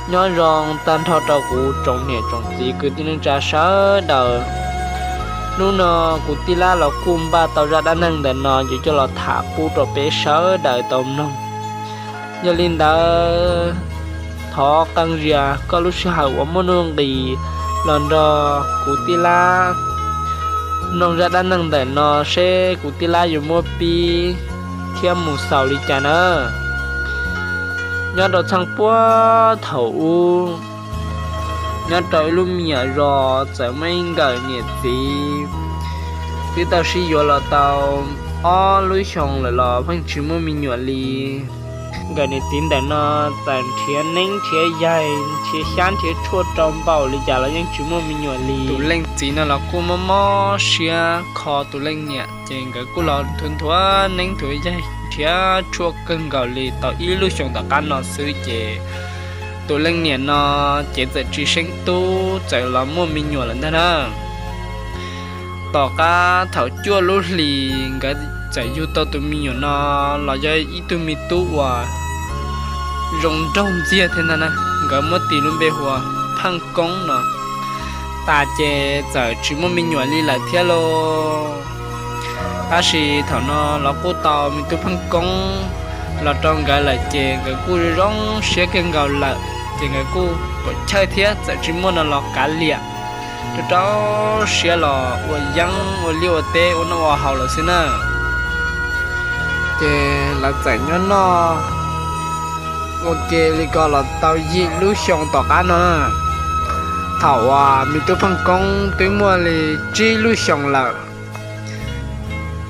Nyob zoo tag nrho rau kuv tsoom niam tsoom txiv kwv tij neej tsa sawv daws. Hnub no kuv tij laug los kuj npaj tau zaj dab neeg ntawm no yuav coj los tham pub rau peb sawv daws tau mloog. Yog li ntawd, thov qee zias koj lub sij hawm uas muaj nuj nqis los nrog kuv tij laug mloog zaj dab neeg ntawm no seb kuv tij laug yuav muab pib thiab mus xaus li cas na. Nyob rau txheej puag thaum ub, nyob rau ib lub me nyuam zos txawm muaj ib nkawm niam txiv twb tau sib yuav los tau ob lub xyoos lawm los pheej tsis muaj me nyuam li. Nkawm niam txiv ntawm no txawm nrhiav neeb nrhiav yaig, nrhiav xyab nrhiav tshuaj rau npaum li cas los yeej tsis muaj me nyuam li. Tus leej txiv no los kuj mob mob siab kho tus leej niam, ces nkawd kuj los nthuav nthuav neeb nthuav yaig nrhiav tshuaj kawg nkaus li tau ib lub xyoos tom qab no xwb ces tus leej niam no ces txawm tsis seeb tub, txawm los muaj me nyuam lawm ntag na. Tom qab thaum cuaj lub hlis nkawd txawm yug tau tus me nyuam no los yog ib tug me tub uas zoo nraug ntxiag thiab ntag na. Nkawd muab tis lub npe hu ua Pheej Koob no. Tas ces txawm tsis muaj me nyuam li lawm thiab lauj. Tab sis thaum no los kuj tau me tub Pheej Koob los rau nkawd lawm ces nkawd kuj zoo siab kawg nkaus lawm, ces nkawd kuj pom chawj thiab txawm tsis muaj no los kav liam, rau rau siab los ua yeeb ua liaj ua teb ua noj ua haus lawm xwb na. Ces lawv txawm nyob noj ua ke li ko los tau yim lub xyoo tom qab no na. Thaum uas me tub Pheej Koob twb muaj li tsib lub xyoos lawm,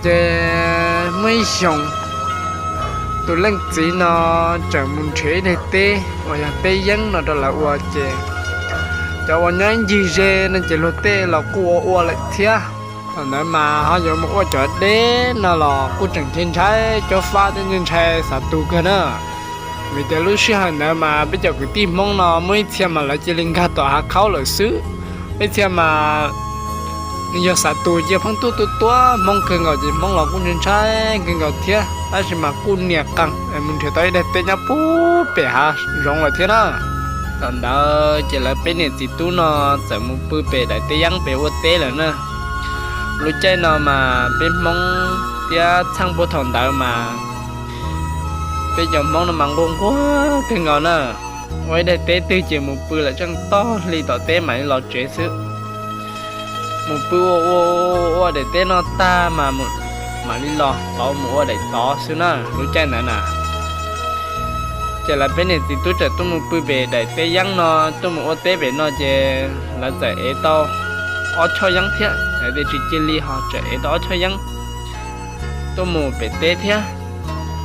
ces muaj ib xyoos tus leej txiv no tseem mus nrhiav ib daim teb uas yog teb yeeb no rau lawv ua, ces cov uas nyob ib ncig ze no ces luag tej los kuj ua ua lawm thiab. Thaum ntawd mas ho yuav mus ua cov deb no los kuj tseem ntshai ntshai cov fab thiab ntshai ntshai xav tu kawg na. Vim tias lub sij hawm ntawd mas peb cov kwv tij Hmoob no muaj ib txhia mas lawv cia li nkag tom hav khaub lawm xwb. Ib txhia mas yog xav tu cia pheej tuaj tuaj tuaj Hmoob kawg nkaus ces Hmoob los kuj ntshai ntshai kawg nkaus thiab, tab sis mas kuj nias qees mus nrhiav tau ib daim teb nyob puag pem hav zoov lawm thiab na. Thaum ntawd ces lawv peb niam txiv tub no txawm mus pw pem daim teb yeeb pem ua teb lawm na. Lub caij no mas peb Hmoob thiab txheej puag thaum ntawd mas peb cov Hmoob no mas nquag nquag kawg nkaus na. Ua ib daim teb twg ces mus pw lawm tseej tog hli tom teb mam li los tsev xwb. Mus pw ua ua ua daim teb no tag mas mam li los pauv mus ua daim tod xwb na, lub caij ntawd na. Ces lawv peb niam txiv tub txawm tuaj mus pw pem daim teb yeeb no, tuaj mus ua teb pem no ces lawv txawm ev tau ob choj yeeb thiab, lawv tias tsis cia li ho txawm ev tau ob choj yeeb tuaj mus pem teb thiab,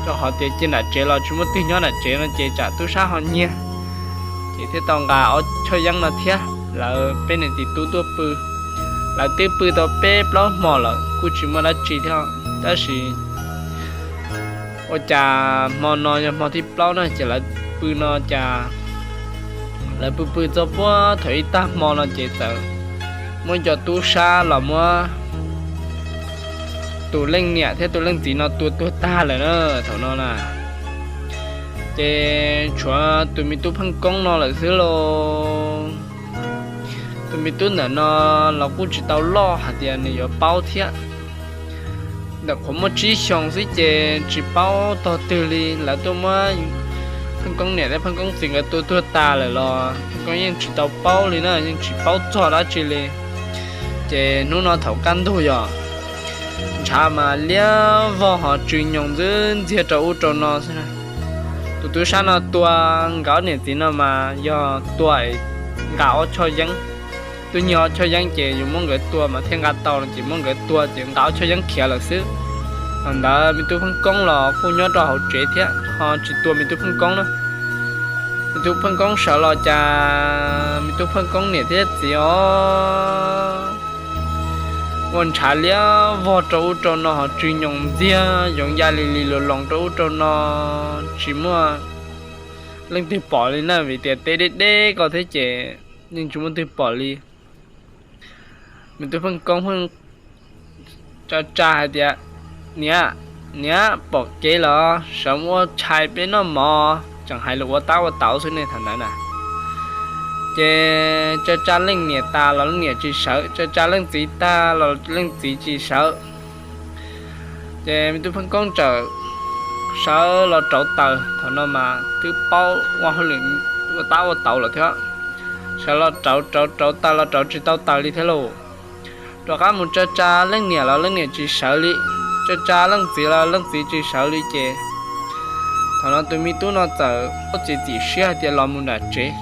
rau qhov tias cia nram tsev los tsis muaj twg nyob nram tsev no ces tsam tub sab ho nyiag, ces thiaj tau nqa ob choj yeeb no thiab. Lawv peb niam txiv tub tuaj pw, lawv twb pw tau peb plaub hmo lawm kuj tsis muaj dab tsi thiab, tab sis ua cas hmo no yog hmo thib plaub na ces lawv pw no cas lawv pw pw txog puag thaum ib tag hmo no ces txawm muaj cov tub sab los muab tus leej niam thiab tus leej txiv no tua tuag tag lawm na thaum no na. Ces tshuav tus me tub Pheej Koob no lawm xwb lauj. Tus me tub ntawm no los kuj tsis tau loj hais tias nws yuav paub thiab. Ntawm qhuav muaj tsib xyoos xwb ces tsis paub tog twg li, lawv tuaj muab Pheej Koob niam thiab Pheej Koob txiv nkawd tua tuag tas lawm los Pheej Koob yeej tsis tau paub li na, yeej tsis paub txog dab tsi li. Ces hnub no thaum kaj ntug yog ntshav mas liab vog ho tsw nyoos ntxwb ntxiag rau ub rau no xwb. Tus tub sab no tua nkawd niam txiv no mas yog tua nqa ob choj yeeb. Twb nyiag ob choj yeeb ces yus muab nkawd tua mas thiaj nqa tau no ces muab nkawd tua ces nqa ob choj yeeb khiav lawm xwb. Thaum ntawd me tub Pheej Koob los kuj nyob rau hauv tsev thiab ho tsis tua me tub Pheej Koob na. Me tub Pheej Koob sawv los cas me tub Pheej Koob niam thiab txiv os, ua ntshav liab vog rau ub rau no ho tsw nyoos ntxiag yoov ya li li los loos rau ub rau no, tsis muaj leej twg pom li na, vim tias teb deb deb ko thiab ces yeej tsis muaj twg pom li. Me tub Pheej Koob pheej tsa tsa hais tias, Niam, niam, pom kev los sawv mus ua tshais peb noj mov. Tseem hais lus ua tab ua tauv xwb ne thaum ntawd na. Ces tsa tsa leej niam tas los leej niam tsis sawv, tsa tsa leej txiv tag los leej txiv tsis sawv. Ces me tub Pheej Koob txawm sawv los rauv taws, thaum no mas twb paub ua hauj lwm ua tab ua tauv lawm thiab. Sawv los rauv rauv rauv taws los rauv tsis tau taws li thiab lauj. Rov qab mus tsa tsa leej niam los leej niam tsis sawv li, tsa tsa leej txiv los leej txiv tsis sawv li ces thaum no tus me tub no txawm txiav txim siab hais tias los mus nram tsev.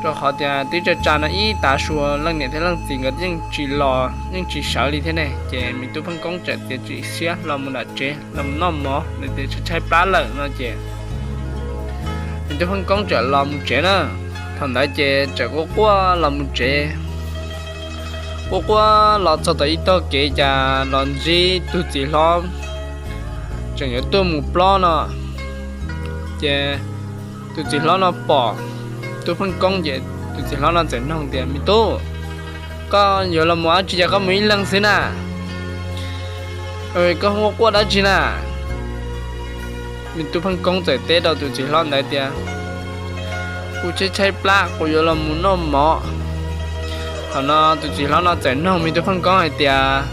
Rau qhov tias twb tsa tsa no ib tav su leej niam thiab leej txiv nkawd yeej tsis los yeej tsis sawv li thiab ne, ces me tub Pheej Koob txawm txiav txim siab los mus nram tsev los mus noj mov lawm tias tshaib tshaib plab lawm no ces me tub Pheej Koob txawm los mus tsev na. Thaum ntawd ces txawm quaj quaj los mus tsev, quaj quaj los txog tom ib tog kev cas los ntsib tus txiv hlob tseem yuav tuaj mus plob no. Ces tus txiv hlob no pom tub Pheej Koob ces tus txiv hlob no txawm nug tias, Me tub, koj yuav los mus dab tsi cas koj mus ib leeg xwb na? Koj quaj quaj dab tsi na? Me tub Pheej Koob txawm teb rau tus txiv hlob ntawd tias, Kuv tshaib tshaib plab, kuv yuav los mus noj mov. Thaum no tus txiv hlob no txawm nug me tub Pheej Koob hais tias,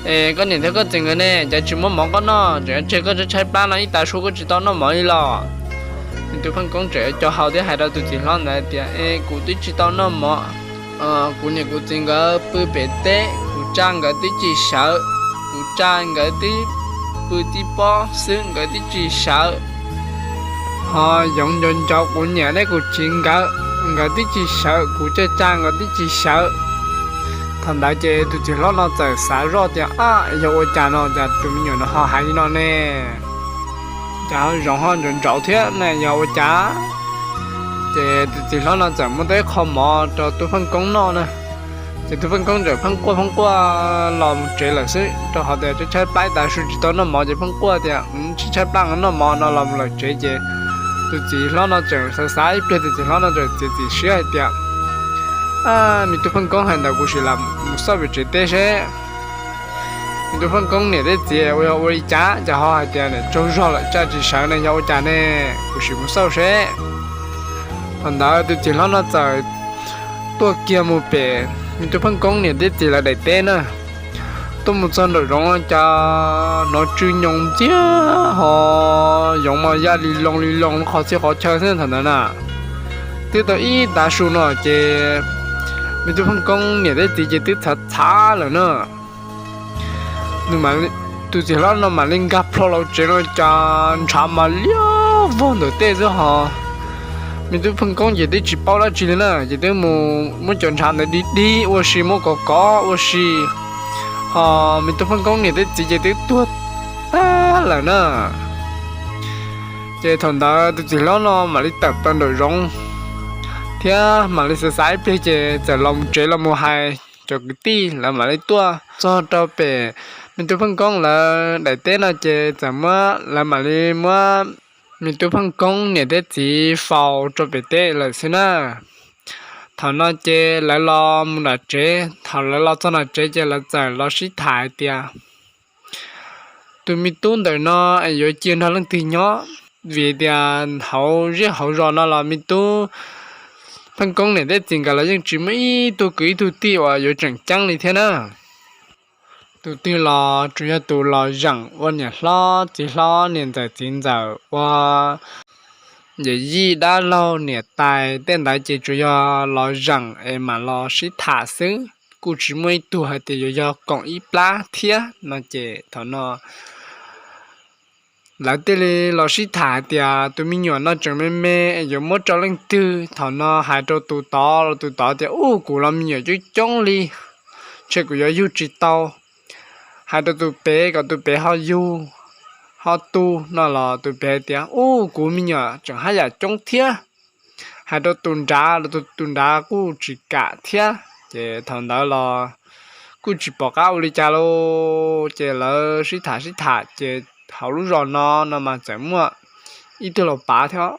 Es koj niam thiab koj txiv nkawd ne, cas tsis muab mov koj noj, tseem tseg koj tshaib tshaib plab no ib tav su koj tsis tau noj mov li los? Me tub Pheej Koob txawm co hau thiab hais rau tus txiv hlob ntawd tias, Es kuv twb tsis tau noj mov. Kuv niam kuv txiv nkawd pw pem teb, kuv tsa nkawd twb tsis sawv. Kuv tsa nkawd twb pw tib pob xwb nkawd twb tsis sawv. Ho yoov nco nco kuv niam thiab kuv txiv nkawd, nkawd twb tsis sawv, kuv tsa tsa nkawd twb tsis sawv. Thaum ntawd ces tus txiv hlob no txawm xav zoj tias, Ab, yog ua cas no cas tus me nyuam no ho hais li no ne? Cas ho zoov ho ntsauv ntsauv thiab ne, yog ua cas? Ces tus txiv hlob no txawm muab tau ib qho mov rau tub Pheej Koob noj na. Ces tub Pheej Koob txawm pheej quaj pheej quaj los mus tsev lawm xwb, rau qhov tias tshaib tshaib plab ib tav su tsis tau noj mov ces pheej quaj tias, Tshaib tshaib plab, noj mov no los mus lawm tsev. Ces tus txiv hlob no txawm xav xav ib pliag, tus txiv hlob no txawm txiav txim siab hais tias, Me tub Pheej Koob hais ntawd kuv sim lam mus xauj pem tsev teb seb me tub Pheej Koob niam thiab txiv ua yog ua li cas, cas ho hais tias niam tsaug zog lawm tsa tsis sawv ne, yog ua cas ne, kuv sim mus xauj seb. Thaum ntawd tus txiv hlob no txawm tuaj kiag mus pem me tub Pheej Koob niam thiab txiv lawv daim teb na. Tuaj mus txog nraum zoov cas hnov tsw nyoos ntxiag ho yoov mas ya li loo li loo qhov txhia qhov chaw xwb thaum ntawd na. Twb tau ib tav su no ces me tub Pheej Koob niam thiab txiv ces twb txhav txhav lawm na. Nws, tus txiv hlob no mam li nkag plho los tsev no cas ntshav mas liab vog ntawm tej xwb ho. Me tub Pheej Koob ces twb tsis paub dab tsi li na, ces twb mus muab cov ntshav ntawd dig dig ua si, muab kov kov ua si, ho me tub Pheej Koob niam thiab txiv ces twb tuag tag lawm na. Ces thaum ntawd tus txiv hlob no mam li tawm plaws nraum zoov thiab mam li xav xav ib pliag ces txawm los mus tsev los mus hais cov kwv tij, lawv mam li tuaj txog rau pem me tub Pheej Koob lawv daim teb no ces txawm muab, lawv mam li muab me tub Pheej Koob niam thiab txiv faus rau pem teb lawm xwb na. Thaum no ces lawv los mus nram tsev, thaum lawv los txog nram tsev ces lawv txawm los sib tham hais tias, Tus me tub ntawm no es yuav cia nrog leej twg nyob? Vim tias hauv zej hauv zos no los me tub Pheej Koob niam thiab txiv nkawd los yeej tsis muaj ib tug kwv ib tug tij uas yuav tseem ceeb li thiab na. Tus twg los tsuas yog tus los zeem ua niam hlob txiv hlob, niam ntxawm txiv ntxawm, ua yawm yij dab laug niam tais tej ntawd ces tsuas yog los zeem es mam los sib tham xwb, kuj tsis muaj ib tug hais tias yuav yog koom ib plab thiab no ces thaum no lawv thiaj li los sib tham hais tias tus me nyuam no tseem me me es yuav muab rau leej twg. Thaum no hais rau tus tod los tus tod tias, Ub, kuv los me nyuam coob coob li, ntshe kuv yuav yug tsis tau. Hais rau tus pem kom tus pem ho yug ho tu no los tus pem hais tias, Ub, kuv me nyuam tseem haj yam coob thiab. Hais rau tus nrad los tus nrad kuj tsis kam thiab. Ces thaum ntawd los kuj tsis pom qab ua li cas lauj, ces lawv sib tham sib tham ces hauv lub zos no no mas txawm muaj ib tug laus pav thiab.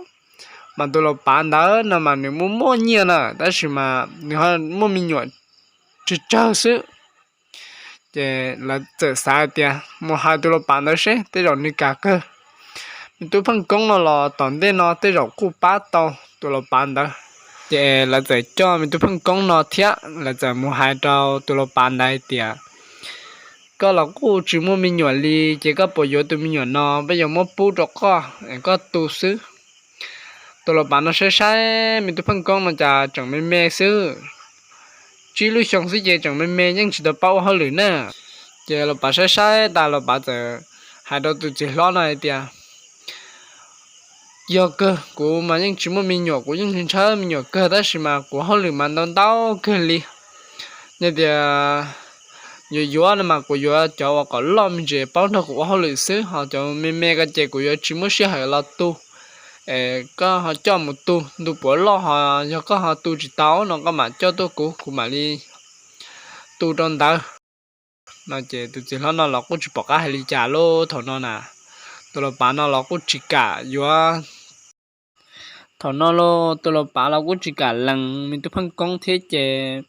Mas tus laus pav ntawd no mas nws muaj muaj nyiaj na, tab sis mas nws ho muaj me nyuam tsawg tsawg xwb. Ces lawv txawm xav hais tias mus hais tus laus pav ntawd seb tej zaum nws kam kawg. Me tub Pheej Koob no los tom ntej no tej zaum kuj pab tau tus laus pav ntawd. Ces lawv txawm coj me tub pheej koob no thiab lawv txawm mus hais rau tus laus pav ntawd hais tias, koj los kuj tsis muaj me nyuam li, ces koj puas yuav tus me nyuam no, peb yuav muab pub rau koj, koj tu xwb. Tus laus pav no saib saib me tub pheej koob no cas tseem me me xwb, tsib lub xyoo xwb ces tseem me me yeej tsis tau paub ua hauj lwm na. Ces laus pav saib saib tas laus pav txawm hais rau tus txiv hlob no hais tias, yog kawg, kuv mas yeej tsis muaj me nyuam, kuv yeej ntshaw me nyuam kawg, tab sis mas kuv hauj lwm mas ntau ntau kawg li. Yog tias yuav yuav no mas kuv yuav cov uas kom loj me ntsis paub nrog kuv ua hauj lwm xwb, ho cov me me ko ces kuv yuav tsis muab sij hawm los tu. Es koj ho coj mus tu, ntu puav loj ho yog koj ho tu tsis tau no koj mam coj tuaj kuv, kuv mam li tu rau ntawd. No ces tus txiv hlob no los kuj tsis pom qab hais li cas lauj. Thaum no na, tus laus pav no los kuj tsis kam yuav, thaum no los tus laus pav los kuj tsis kam lees me tub pheej koob thiab ces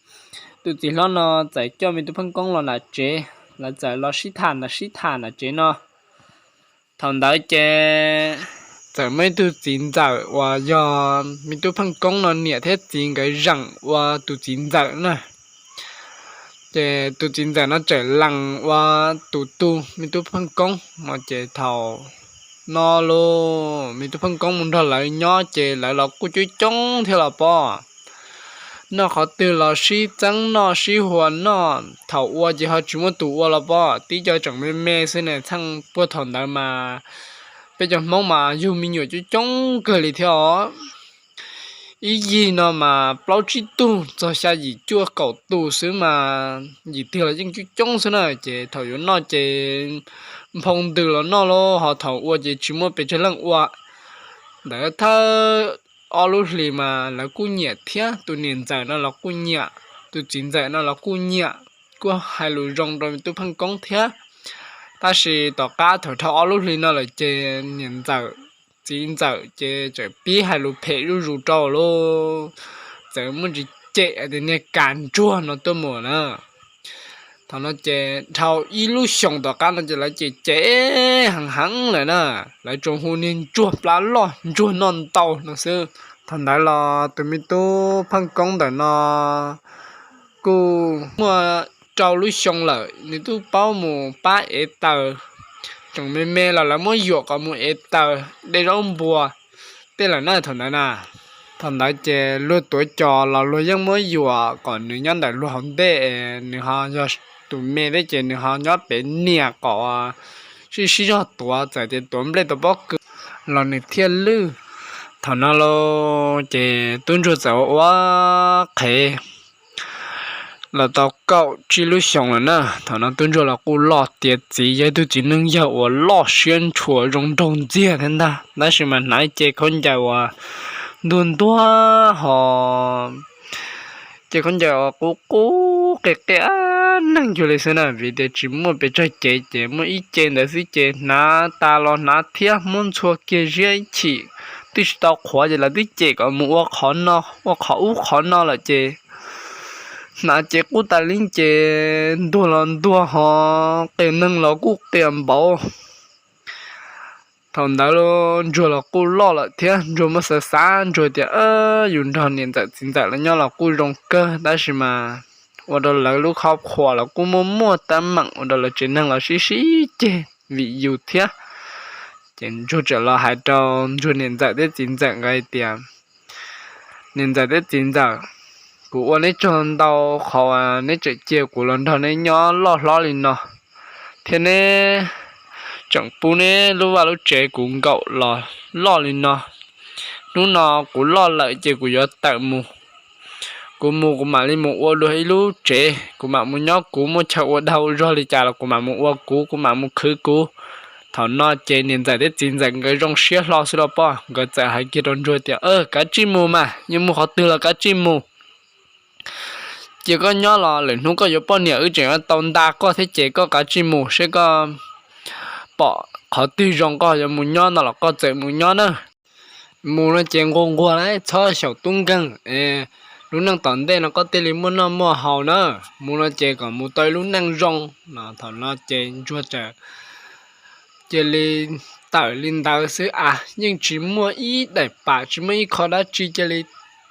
tus txiv hlob no txawm coj me tub pheej koob los nram tsev, lawv txawm los sib tham ntawm sib tham nram tsev no. Thaum ntawd ces txawm muaj ib tug txiv ntxawm uas yog me tub pheej koob no niam thiab txiv nkawd zeem ua tus txiv ntxawm na. Ces tus txiv ntxawm no txawm lees ua tus tu me tub pheej koob no ces thaum no los me tub pheej koob mus nrog lawv nyob ces lawv los kuj coob coob thiab los pob. Noj qhov twg los sib txeeb noj sib hua noj, thaum ua ces ho tsis muaj tus ua los pob, tib co tseem me me xwb ne, txheej puag thaum ntawd mas peb cov Hmoob mas yug me nyuam coob coob kawg li thiab os. Ib yig no mas plaub tsib tug txog xya yim cuaj kaum tus xwb mas yim twg los yeej coob coob xwb na. Ces thaum yuav noj ces nphoo ntws los noj lauj, ho thaum ua ces tsis muaj pes tsawg leej ua. Ntawd thawj ob lub hlis mas lawv kuj nyiam thiab, tus niam ntxawm no los kuj nyiam, tus txiv ntxawm no los kuj nyiam, kuj hais lus zoo rau tub pheej koob thiab. Tab sis tom qab thaum dhau ob lub hlis no lawm ces niam ntxawm, txiv ntxawm ces txawm pib hais lus phem zuj zus rau lauj, txawm muaj ntsis cem tias niag kas ntsuag no tuaj mus na. Thaum no ces dhau ib lub xyoos tom qab no ces lawv cem cem heev heev lawm na, lawv tsuas hu niag ntsuag plab loj ntsuag noj ntau no xwb. Thaum ntawd los tus me tub pheej koob ntawm no kuj muaj rau lub xyoo lawm, nws twb paub mus pab ev taws, tseem me me los lawv muab yuam kom mus ev taws de zaub npua tej lawm na thaum ntawd na. Thaum ntawd ces luag tuav cos los luag yeej muab yuam kom nws nyob ntawm luag hauv ntej, nws ho yog tus me thiab ces nws ho nyob pem niam kom sib sib zog tuav, txawm tias tuav nplej tau pob kws los nws thiaj lwj. Thaum no lauj ces tub ntsuag txawm ua ua qhev los tau kaum tsib lub xyoos lawm na. Thaum no tub ntsuag los kuj loj tiav txiv, yog ib tug txiv neej yawg uas loj siab ntshua zoo nraug ntxiag thiab ntag, tab sis mas hnav ce khaub ncaws uas ntuag ntuag ho, ce khaub ncaws uas qub qub qia qia neeg cuag li xwb na, vim tias tsis muaj pes tsawg cev ces muaj ib ce ntawd xwb ces hnav tas los hnav thiab muab ntxhua kiag ziab ib chim twb tsis tau qhuav ces lawv twb cem kom mus ua qhov no ua qhov ub qhov no lawm ces hnav ce qub tas li ces ntuag los ntuag ho, qia neeg los kuj qia npaum. Thaum ntawd ntsuag los kuj loj lawm thiab, ntsuag muaj xav xav ntsuag tias yus nrog niam ntxawm txiv ntxawm lawv nyob los kuj zoo kawg, tab sis mas ua rau lawv lub khob khuas los kuj muaj muaj teeb meem ua rau lawv tsev neeg los sib sib ceg vim yus thiab. Ces ntsuag txawm los hais rau ntsuag niam ntxawm thiab txiv ntxawm nkawd hais tias, niam ntxawm thiab txiv ntxawm, kuv ua neb tsaug ntau qhov uas neb tseem cia kuv los nrog neb nyob loj hlob li no, thiab neb tseem pub neb lub vaj lub tsev kuv nkaum los loj li no. Hnub no kuv loj lawm ces kuv yuav tawm mus. Kuv mus kuv mam li mus ua dua ib lub tsev, kuv mam mus nyob kuv, muaj chaw ua dag ua zog li cas los kuv mam mus ua kuv, kuv mam mus khwv kuv. Thaum no ces niam ntxawm thiab txiv ntxawm nkawd zoo siab hlo xwb los pob, nkawd txawm hais kiag rau ntsuag tias, kav tsij mus mas, yuav mus qhov twg los kav tsij mus. Cia koj nyob los lwm hnub koj yuav poj niam wb tseem yuav tau nta koj thiab ces koj kav tsij mus seb koj pom qhov twg zoo koj yuav mus nyob no los koj txawm mus nyob na. Mus no ces nquag nquag lauj, txhob xyaum tub nkeeg, lub neej tom ntej no koj thiaj li muaj noj muaj haus na. Mus no ces kom mus tau ib lub neej zoo no. Thaum no ces ntsuag txawm cia li tawm li ntawd xwb as, yeej tsis muaj ib daim pam tsis muaj ib qho dab tsi, cia li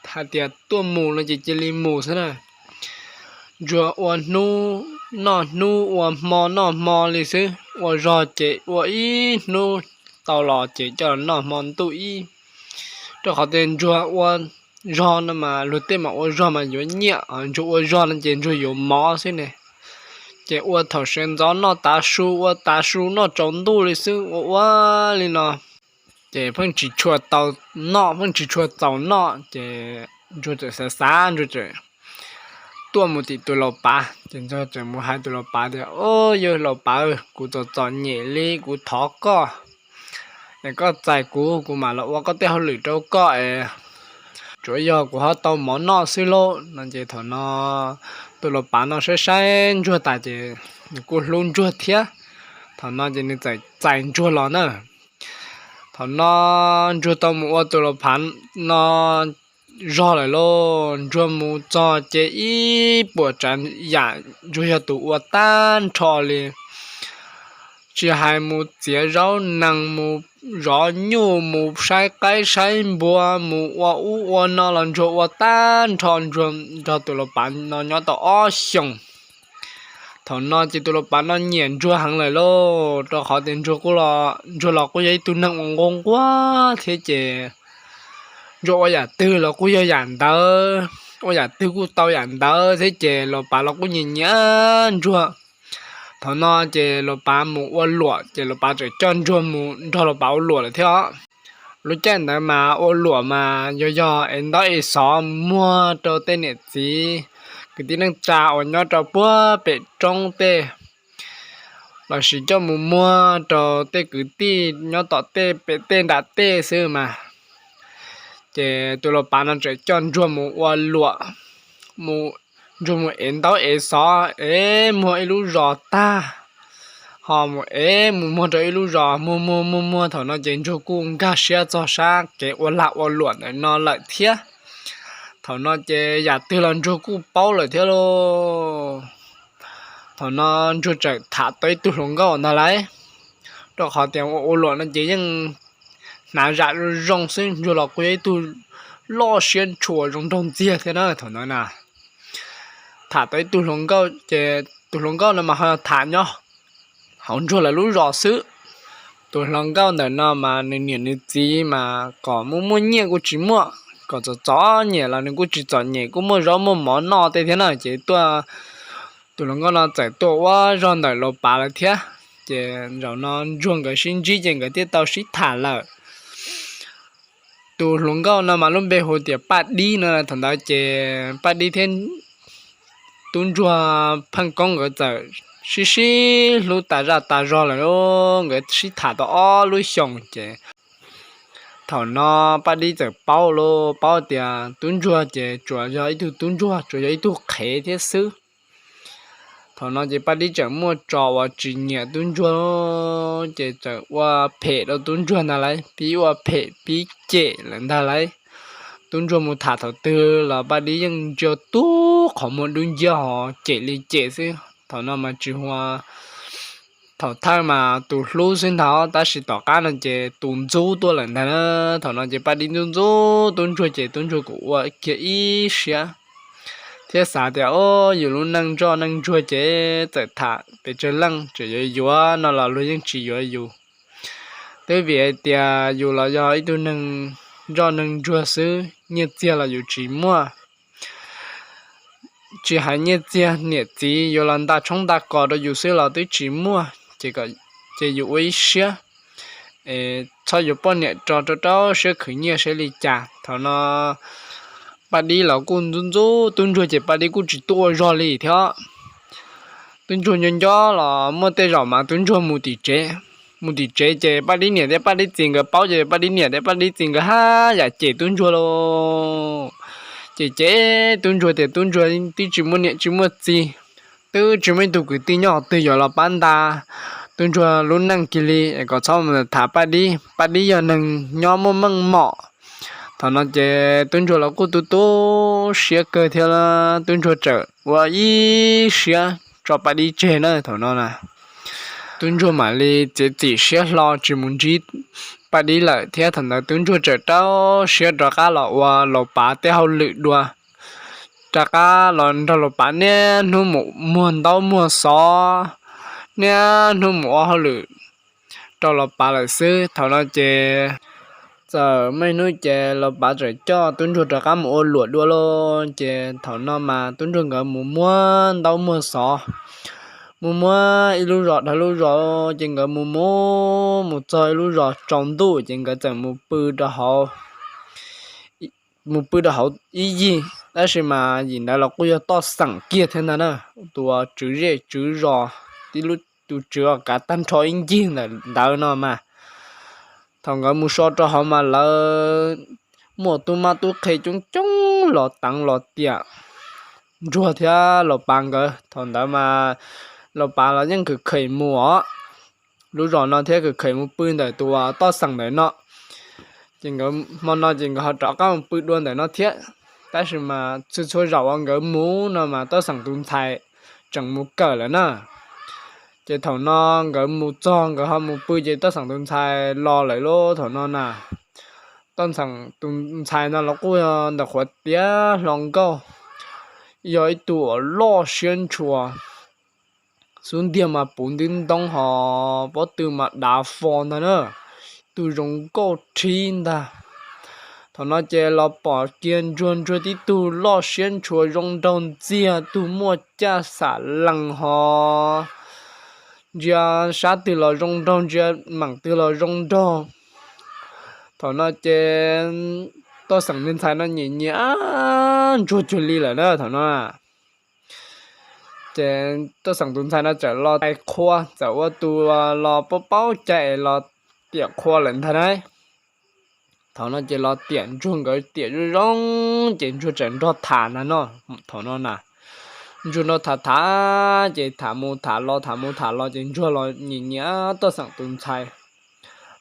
hais tias tuaj mus no ces cia li mus xwb na. Ntsuag ua hnub noj hnub, ua hmo noj hmo li xwb, ua zog ces ua ib hnub tau los ces coj los noj hmo ntuj ib. Rau qhov tias ntsuag ua zog no mas luag tej mas ua zog mas yuav nyiaj, ntsuag ua zog no ces ntsuag yuav mov xwb ne. Ces ua thaum sawv ntxov noj tav su, ua tav su noj tsaus ntuj li xwb, ua ua li no. Ces pheej tsis tshua tau noj, pheej tsis tshua txaus noj, ces ntsuag txawm xav xav, ntsuag txawm tuaj mus tim tus laus pav, ces ntsuag txawm mus hais tus laus pav tias, Au, yawg laus pav, kuv txom txom nyem li, kuv thov koj es koj txais kuv, kuv mam los ua koj tej hauj lwm rau koj es tsuav yog kuv ho tau mov noj xwb lauj no. Ces thaum no tus laus pav no saib saib ntsuag tas ces nws kuj hlub ntsuag thiab. Thaum no ces nws txawm txais ntsuag los na. Thaum no ntsuag tau mus ua tus laus pav no zog lawm lauj. Ntsuag mus txog ces ib puas tsav yam ntsuag yog tus ua tag nrho li. Tsis hais mus txiav zaub nees, mus zov nyuj, mus saib qaib saib npua, mus ua ub ua no los ntsuag ua tag nrho. Ntsuag nrog tus laus pav no nyob tau ob xyoos. Thaum no ces tus laus pav no nyiam ntsuag heev lawm lauj, rau qhov tias ntsuag los kuj yog ib tug neeg uas nquag nquag thiab ces ntsuag ua yam twg los kuj yog yam ntawd, ua yam twg kuj tau yam ntawd thiab ces laus pav los kuj nyiam nyiam ntsuag. Thaum no ces laus pav mus ua luam ces laus pav txawm coj ntsuag mus nrog laus pav ua luam lawm thiab os. Lub caij ntawd mas ua luam mas yog yog es ntaub es xov muag rau tej niam txiv kwv tij neej tsa uas nyob rau puag pem roob tej, los sis coj mus muag rau tej kwv tij nyob tom tej pem tej nram tej xwb mas. Ces tus laus pav no txawm coj ntsuag mus ua luam, mus, ntsuag mus ev ntaub ev xov es muag ib lub zos tag, ho mus ev mus muag rau ib lub zos, muag muag muag muag thaum no ces ntsuag kuj nkag siab txog sab kev ua lag ua luam ntawm no lawm thiab. Thaum no ces yam twg los ntsuag kuj paub lawm thiab lauj. Thaum no ntsuag txawm tham tau ib tug hluas nkauj ntag lauj, rau qhov tias ua ua luam no ces yeej hnav zam zoo zoo xwb, ntsuag los kuj yog ib tug loj siab ntshua zoo nraug ntxiag thiab na thaum ntawd na. Tham tau ib tug hluas nkauj ces tus hluas nkauj no mas ho tham nyob hauv ntsuag lawv lub zos xwb. Tus hluas nkauj ntawm no mas nws niam nws txiv mas kom muaj muaj nyiaj kuj tsis muaj, kom txom txom nyem los nws kuj tsis txom nyem, kuj muaj zaub muaj mov noj tej thiab na ces tuaj, tus hluas nkauj no txawm tuaj ua zog ntawm laus pav lawm thiab. Ces zaum no ntsuag nkawd sib ntsib ces nkawd thiaj tau sib tham lawm. Tus hluas nkauj no mas lub npe hu tias Paj Dib no, thaum ntawd ces Paj Dib thiab tub ntsuag Pheej Koob nkawd txawm sib sib hlub tas zaj tas zog lawm lauj, nkawd sib tham tau ob lub xyoos ces thaum no Paj Dib txawm paub lauj, paub tias tub ntsuag ces tsuas yog ib tug tub ntsuag, tsuas yog ib tug qhev thiab xwb. Thaum no ces Paj Dib tseem muaj tso uas tsis nyiam tub ntsuag, ces txawm ua phem rau tub ntsuag ntag lauj, pib ua phem pib cem lawm ntag lauj. Tub ntsuag mus tham thaum twg los Paj Dib yeej ntsia tub qhov muag dub nciab ho cem li cem xwb. Thaum no mas tsis hu ua thaum thawj mas tus hlub xwb ntag, tab sis tom qab no ces tus ntxub tuaj lawm ntag na. Thaum no ces Paj Dib ntxub ntxub tub ntsuag ces tub ntsuag kuj ua kiag ib siab thiab xav tias, o, yus lub neej ntsoj neej ntsuag ces txawm tham pes tsawg leej tseem yuav yuav no los luag yeej tsis yuav yus. Twb vim hais tias yus los yog ib tug neeg ntsoj neeg ntsuag xwb, nyiaj txiag los yus tsis muaj. Tsis hais nyiaj txiag, niam txiv yuav los nta tshoob nta kos rau yus xwb los twb tsis muaj, ces yus ua ib siab es txhob yuav poj niam tso, rau rau siab khwv nyiaj saib li cas. Thaum no Paj Dib los kuj ntxub ntxub tub ntsuag ces Paj Dib kuj tsis tuaj ua zog li thiab. Tub ntsuag nco nco los muaj tej zaum mas tub ntsuag mus tim tsev, mus tim tsev ces Paj Dib niam thiab Paj Dib txiv nkawd paub ces Paj Dib niam thiab Paj Dib txiv nkawd haj yam cem tub ntsuag lauj. Ces cem tub ntsuag tias tub ntsuag twb tsis muaj niam tsis muaj txiv, twb tsis muaj ib tug kwv tij nyob qhov twg yuav los pab nta tub ntsuag lub neej kiag li, es kom txhob mus tham Paj Dib, Paj Dib yog neeg nyob muaj meej mom. Thaum no ces tub ntsuag los kuj tu tu siab kawg thiab, tub ntsuag txawm ua ib siab tso Paj Dib tseg na thaum no na. tub ntsuag mam li txiav txim siab hlo tsis mus ntsib Paj Dib lawm thiab. Thaum ntawd tub ntsuag txawm rau siab rov qab los ua Laus Pav tej hauj lwm dua, rov qab los nrog Laus Pav niaj hnub mus muag ntaub muag xov, niaj hnub mus ua hauj lwm rau Laus Pav lawm xwb. Thaum no ces txawm muaj ib hnub ces Laus Pav txawm coj tub ntsuag rov qab mus ua luam dua lauj. Ces thaum no mas tub ntsuag nkawd mus muag ntaub muag xov, mus muag ib lub zos dhau lub zos, ces nkawd mus mus mus txog ib lub zos tsaus ntuj ces nkawd txawm mus pw rau hauv mus pw rau hauv ib yig, tab sis mas yim ntawd los kuj yog toj xeem kiag thiab ntag na, tus tswv zej tswv zos, tib lub tus tswv uas kav tag nrho ib ncig ntawm ntawd no mas. Thaum nkawd mus so rau hauv mas lawv muaj tub mab tub qhe coob coob los teev los tiam ntsuag thiab Laus Pav nkawd. Thaum ntawd mas Laus Pav los yeej khwv khem mus os, lub zos no thiab khwv khem mus pw ntawm tus toj xeem ntawm no. Ces nkawd hmo no ces nkawd ho rov qab mus pw dua ntawm no thiab, tab sis mas txhua txhua zaus uas nkawd mus no mas toj xeem tus ntxhais tseem mus kawm lawm na. Ces thaum no nkawd mus txog nkawd ho mus pw ces toj xeem tus ntxhais los lawm lauj. Thaum no na, toj xeem tus ntxhais no los kuj ntawm qhuav tiav hlo nkauj, yog ib tug uas loj siab ntshua, xub ntiag mas puv ntiv ntoob ho pob tw mas dav fo ntag na, tus zoo nkauj rhib ntag. Thaum no ces los pom kiag ntsuag, ntsuag tib tug loj siab ntshua zoo nraug ntxiag, tug muaj caj xam lees ho ntsia sab twg los zoo nraug, ntsia meem twg los zoo nraug. Thaum no ces toj xeem tus ntxhais no nyiam nyiam ntsuag cuag li lawm na thaum no. Ces toj xeem tus ntxhais no txawm los tais qhua, txawm ua tus los paub paub cai es los tiam qhua lawm ntag na. Thaum no ces los tiam ntsuag nkawd tiam zoo zoo, ces ntsuag txawm nrog tham ntag no. Thaum no na, ntsuag nrog tham tham, ces tham mus tham los tham mus tham los ces ntsuag los nyiam nyiam toj xeem tus ntxhais.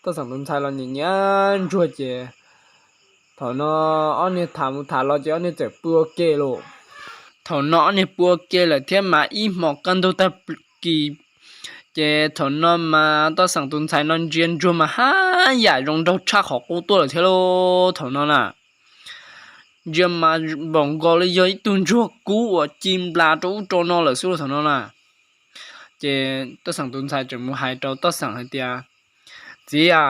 Toj xeem tus ntxhais los nyiam nyiam ntsuag ces thaum no ob niag tham mus tham los ces ob niag txawm pw ua ke lauj. Thaum no ob niag pw ua ke lawm thiab mas ib hmos kaj ntug tag kis, ces thaum no mas toj xeem tus ntxhais no ntsia ntsuag mas haj yam zoo nraug tshaj qhov qub tuaj lawm thiab lauj. Thaum no na, ntsia mas npaum nkaus li yog ib tug ntsuag kub uas ci nplas rau ub rau no lawm xwb lauj thaum no na. Ces toj xeem tus ntxhais tseem mus hais rau toj xeem hais tias, Txiv a,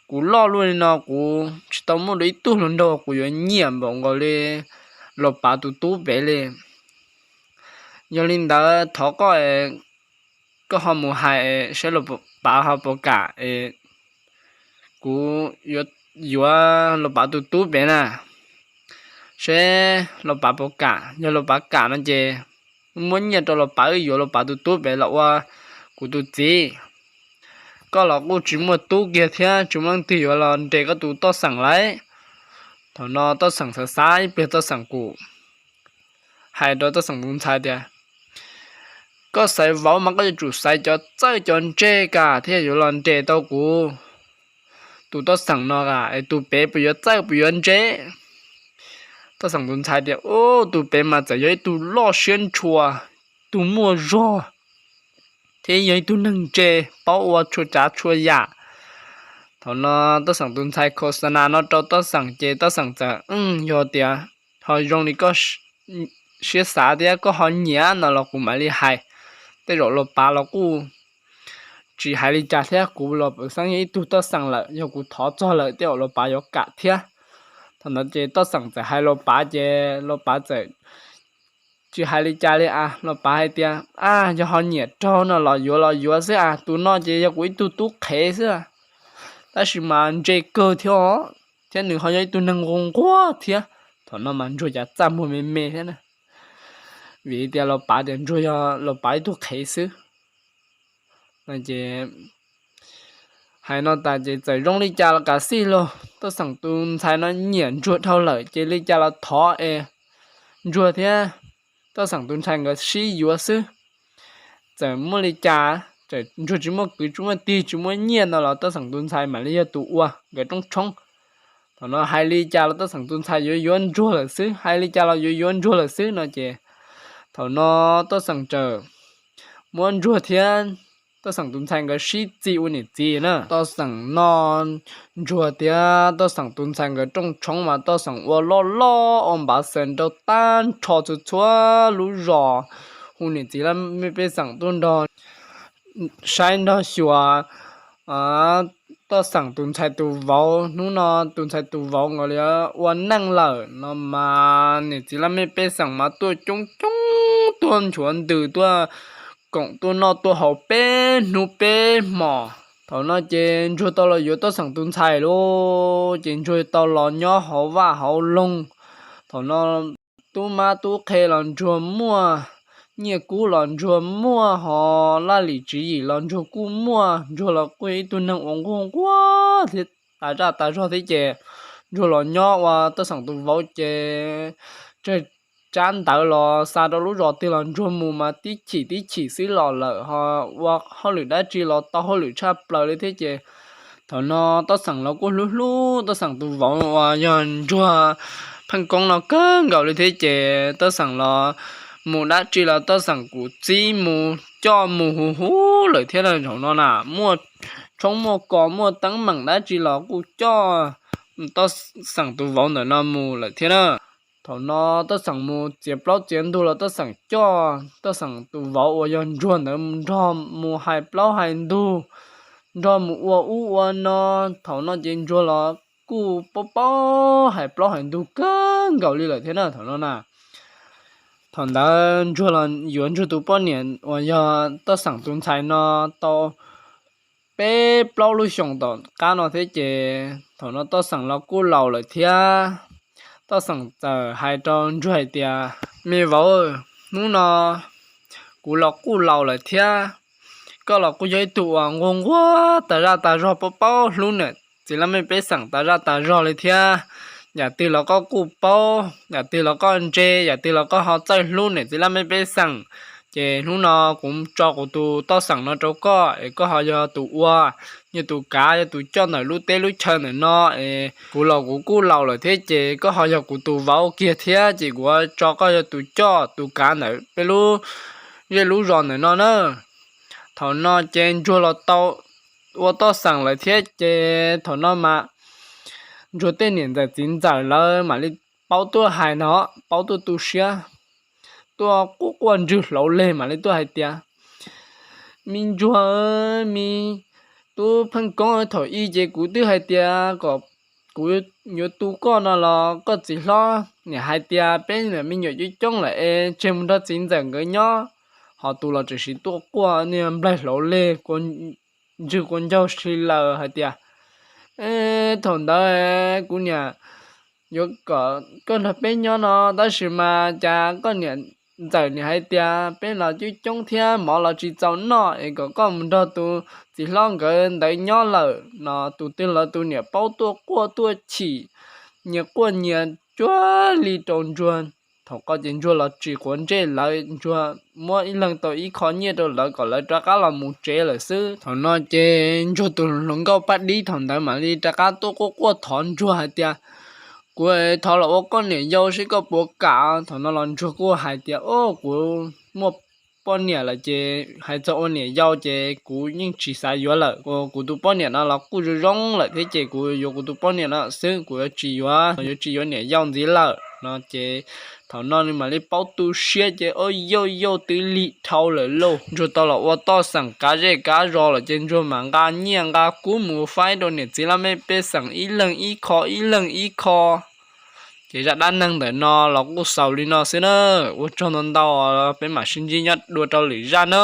kuv loj luaj li no kuv tsis tau muaj dua ib tug hluas nraug kuv yuav nyiam npaum nkaus li Laus Pav tus tub pem li. Yog li ntawd thov koj, koj ho mus hais saib Laus Pav ho puas kam es kuv yuav Laus Pav tus tub pem na, seb Laus Pav puas kam. Yog Laus Pav kam no ces muab nyiaj rau Laus Pav, wb yuav Laus Pav tus tub pem los ua kuv tus txiv. Koj los kuj tsis muaj tub kiag thiab tsis muaj leej twg yuav los nres koj tus toj xeem lauj. Thaum no toj xeem xav xav ib pliag toj xeem kuj hais rau toj xeem tus ntxhais tias, Koj xaiv vauv mas koj yuav tsum xaiv cov txawj cov ntse kam thiaj yuav los nres tau kuv tus toj xeem no kam, es tus pem puas yuav txawj puas yuav ntse? Toj xeem tus ntxhais tias, Ub, tus pem mas txawm yog ib tug loj siab ntshua, tus muaj zog, thiab yog ib tug neeg ntse, paub ua txhua tsav txhua yam. Thaum no toj xeem tus ntxhais khos xa nas no rau toj xeem ces toj xeem txawm, Yog tias ho zoo li koj siab xav thiab koj ho nyiam no los kuv mam li hais. Tej zaum Laus Pav los kuj tsis hais li cas thiab, kuv los pem xeeb yog ib tug toj xeem lawm, yog kuv thov txog lawm tej zaum Laus Pav yuav kam thiab. Thaum ntawd ces toj xeem txawm hais Laus Pav ces Laus Pav txawm tsis hais li cas li a. Laus Pav hais tias, A, yog ho nyiam raug no los yuav los yuav xwb a, tus no ces yog kuv ib tug tub qhev xwb, tab sis mas ntse kawg thiab os, thiab nws ho yog ib tug neeg nquag nquag thiab. Thaum no mas ntsuag cav txaj muag me me thiab na, vim tias Laus Pav tias ntsuag yog Laus Pav ib tug qhev xwb. Ces hais no tas ces txawm zoo li cas los kav xij los toj xeem tus ntxhais no nyiam ntsuag dhau lawm ces li cas los thov es ntsuag thiab toj xeem tus ntxhais nkawd sib yuav xwb. Txawm muaj li cas, txawm ntsuag tsis muaj kwv tsis muaj tij tsis muaj nyiaj no los toj xeem tus ntxhais mam li yog tus ua nkawd roob tshoob. Thaum no hais li cas los toj xeem tus ntxhais yuav yuav ntsuag lawm xwb, hais li cas los yuav yuav ntsuag lawm xwb no ces thaum no toj xeem txawm muab ntsuag thiab Toj xeem tus ntxhais nkawd sib txig ua niam txiv na. Toj xeem noj ntsuag thiab toj xeem tus ntxhais nkawd rooj tshoob mas toj xeem ua loj loj ua npav xees rau tag nrho txhua txhua lub zos, hu niam txiv laj mej pej xeem tuaj nrog saib nrog xyuas toj xeem tus ntxhais tus vauv. Hnub no tus ntxhais tus vauv nkawd li ua neej lawm no mas niam txiv laj mej pej xeem mas tuaj coob coob, tuaj nchuav ntws, tuaj koom tuaj noj tuaj haus peb hnub peb hmos. Thaum no ces ntsuag tau los yuav toj xeem tus ntxhais lauj, ces ntsuag tau los nyob hauv vaj hauv loog. Thaum no tub mab tub qhe los ntsuag muaj, nyiaj kub los ntsuag muaj, ho laj lim tswv yim los ntsuag kuj muaj. Ntsuag los kuj yog ib tug neeg uas nquag nquag thiab tas zaj tas zog thiab ces ntsuag los nyob ua toj xeem tus vauv ces tsawg tsab ntawv los xa rau lub zos twg los ntsuag mus mas tib chim tib chim xwb los lawm, ho ua hauj lwm dab tsi los tau hauj lwm tshaj plaws li thiab ces thaum no toj xeem los kuj hlub hlub toj xeem tus vauv uas yog ntsuag pheej koob no kawg nkaus li thiab ces toj xeem los mus dab tsi los toj xeem kuj txib mus coj mus huv huv lawm thiab na. Thaum no na muaj tshoob muaj kos muaj teeb meem dab tsi los kuj coj toj xeem tus vauv ntawm no mus lawm thiab na. Thaum no toj xeem mus txiav plaub txiav ntug los toj xeem coj toj xeem tus vauv uas yog ntsuag ntawd nrog mus hais plaub hais ntug, nrog mus ua ub ua no. Thaum no ces ntsuag los kuj paub paub hais plaub hais ntug kawg nkaus li lawm thiab na. Thaum no na thaum ntawd ntsuag los yuav ntsuag tus poj niam uas yog toj xeem tus ntxhais no tau peb plaub lub xyoos tom qab no thiab ces thaum no toj xeem los kuj laus lawm thiab. Toj xeem txawm hais rau ntsuag hais tias, me vauv, hnub no kuv los kuj laus lawm thiab, koj los kuj yog ib tug uas nquag nquag tas zaj tas zog paub paub hlub niam txiv laj mej pej xeem tas zaj tas zog li thiab. Yam twg los koj kuj paub, yam twg los koj ntse, yam twg los koj ho txawj hlub niam txiv laj mej pej xeem. Ces hnub no kuv tso kuv tus toj xeem no rau koj es koj ho yog tus ua, yog tus kav, yog tus coj ntawm lub teb lub chaw ntawm no es kuv los kuv kuj laus lawm thiab ces koj ho yog kuv tus vauv kiag thiab ces kuv tso koj yog tus coj tus kav ntawm peb lub zej lub zos ntawm no na. Thaum no ces ntsuag los tau ua toj xeem lawm thiab ces thaum no mas ntsuag tej niam ntxawm txiv ntxawm lawv mam li paub tuaj hais no, paub tuaj tu siab, tuaj quaj quaj ntswg hlauv leg mam li tuaj hais tias, me ntsuag, me tub pheej koob, thaum ub ces kuv twb hais tias kom kuv yuav tu koj no los koj txiv hlob niam hais tias peb niam me nyuam coob coob lawm es tseg mus nrog txiv ntxawm nkawd nyob. Ho tus los tseem siv tuaj quaj niag nplaig hlauv leg, ntswg kua ncaug si laws hais tias, thaum ntawd kuv niam yuav kom koj nrog peb nyob no tab sis mas cas koj niam ntxawm niam hais tias peb los coob coob thiab mov los tsis txaus noj es kom koj mus nrog tus txiv hlob nkawd ntawd nyob lawm no. Tus twg los tus niam paub tuaj quaj tuaj chim, nyias quaj nyias cuag li rau ntsuag. Thaum ko ces ntsuag los tsis quav ntsej lawv, ntsuag muab ib leeg tau ib qho nyiaj rau lawv kom lawv rov qab los mus tsev lawm xwb. Thaum no ces ntsuag tus hluas nkauj Paj Dib thaum ntawd mam li rov qab tuaj quaj quaj thov ntsuag hais tias, kuv thov los ua koj niam yau seb koj puas kam. Thaum no los ntsuag kuj hais tias, o, kuv muaj poj niam lawm ces hais txog ua niam yau ces kuv yeej tsis xav yuav lawm. Kuv tus poj niam no los kuj zoo zoo lawm thiab ces kuv yuav kuv tus poj niam no xwb, kuv yuav tsis yuav, yuav tsis yuav niam yau ntxiv lawm no ces thaum no nws mam li paub tu siab ces o, yauj yauj twb lig dhau lawm lauj. Ntsuag tau los ua toj xeem kav zej kav zos lawm ces ntsuag mam nqa nyiaj nqa kub mus faib rau niam txiv laj mej pej xeem ib leeg ib qho ib leeg ib qho. Ces zaj dab neeg ntawm no los kuj xaus li no xwb na. Ua tsaug ntau ntau, peb mam sib ntsib nyob dua rau lwm zaj na.